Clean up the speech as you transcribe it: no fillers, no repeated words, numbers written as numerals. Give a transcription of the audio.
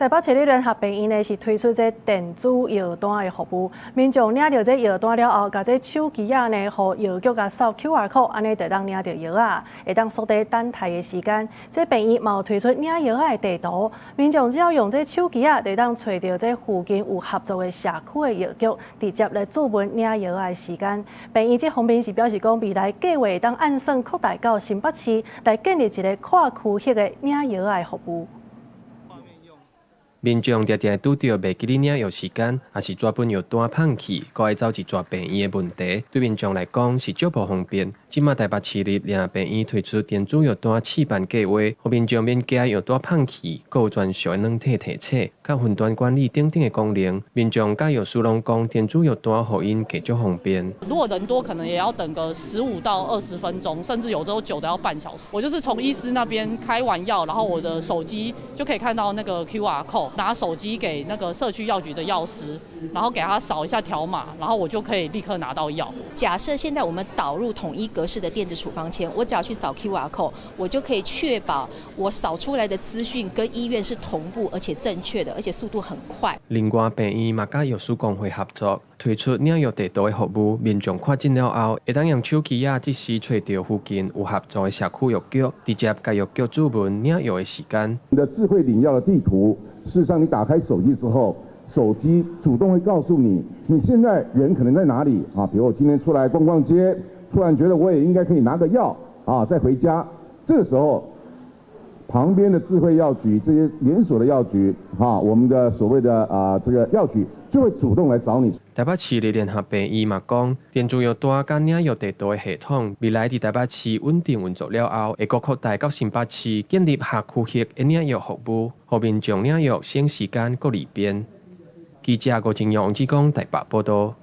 台北市立聯合病院呢是推出這電子藥單的服務，民眾領著這藥單了後，共這手機仔呢，予藥局共掃 QR code，按呢就會當領著藥仔，會當縮短等待的時間。這病院嘛有推出領藥仔的地圖，民眾只要用這手機仔，就會當揣著這附近有合作的社區的藥局，直接來諮詢領藥仔的時間。病院這方面是表示講，未來計劃會當按算擴大到新北市，來建立一個跨區域的領藥仔的服務。民眾常常拄著袂記得領藥時間，抑是紙本藥單放去，閣愛走一逝病院的問題，對民眾來講是足無方便。這馬台北市立聯合病院推出電子藥單試辦計劃，予民眾免驚藥單放去，閣有專屬的軟體提醒，佮雲端管理等等的功能。民眾佮藥師攏講，電子藥單予𪜶加足方便。如果人多，可能也要等個15到20分鐘，甚至有時候久的要半小時。我就是從醫師那邊開完藥，然後我的手機就可以看到那個 QR code。拿手機給那個社區藥局的藥師，然後給他掃一下條碼，然後我就可以立刻拿到藥。假設現在我們導入統一格式的電子處方簽，我只要去掃 QR code，我就可以確保我掃出來的資訊跟醫院是同步而且正確的，而且速度很快。另外，病院嘛佮藥師公會合作，推出領藥地圖的服務，民眾看診了後，會當用手機仔即時揣著附近有合作的社區藥局，直接共藥局諮詢領藥的時間。你的智慧領藥的地圖，事實上你打開手機之後，手機主動會告訴你，你現在人可能在哪裡啊？比如我今天出來逛逛街，突然覺得我也應該可以拿個藥啊，再回家。這個時候，旁邊的智慧藥局，這些連鎖的藥局，哈，我們的所謂的啊這個藥局就會主動來找你。台北市立聯合病院嘛講，電子藥單佮領藥地圖的系統，未來佇台北市穩定運作了後，會閣擴大到新北市，建立跨區域的領藥服務，予民眾領藥省時間閣利便。記者郭靖陽、王志剛台北報道。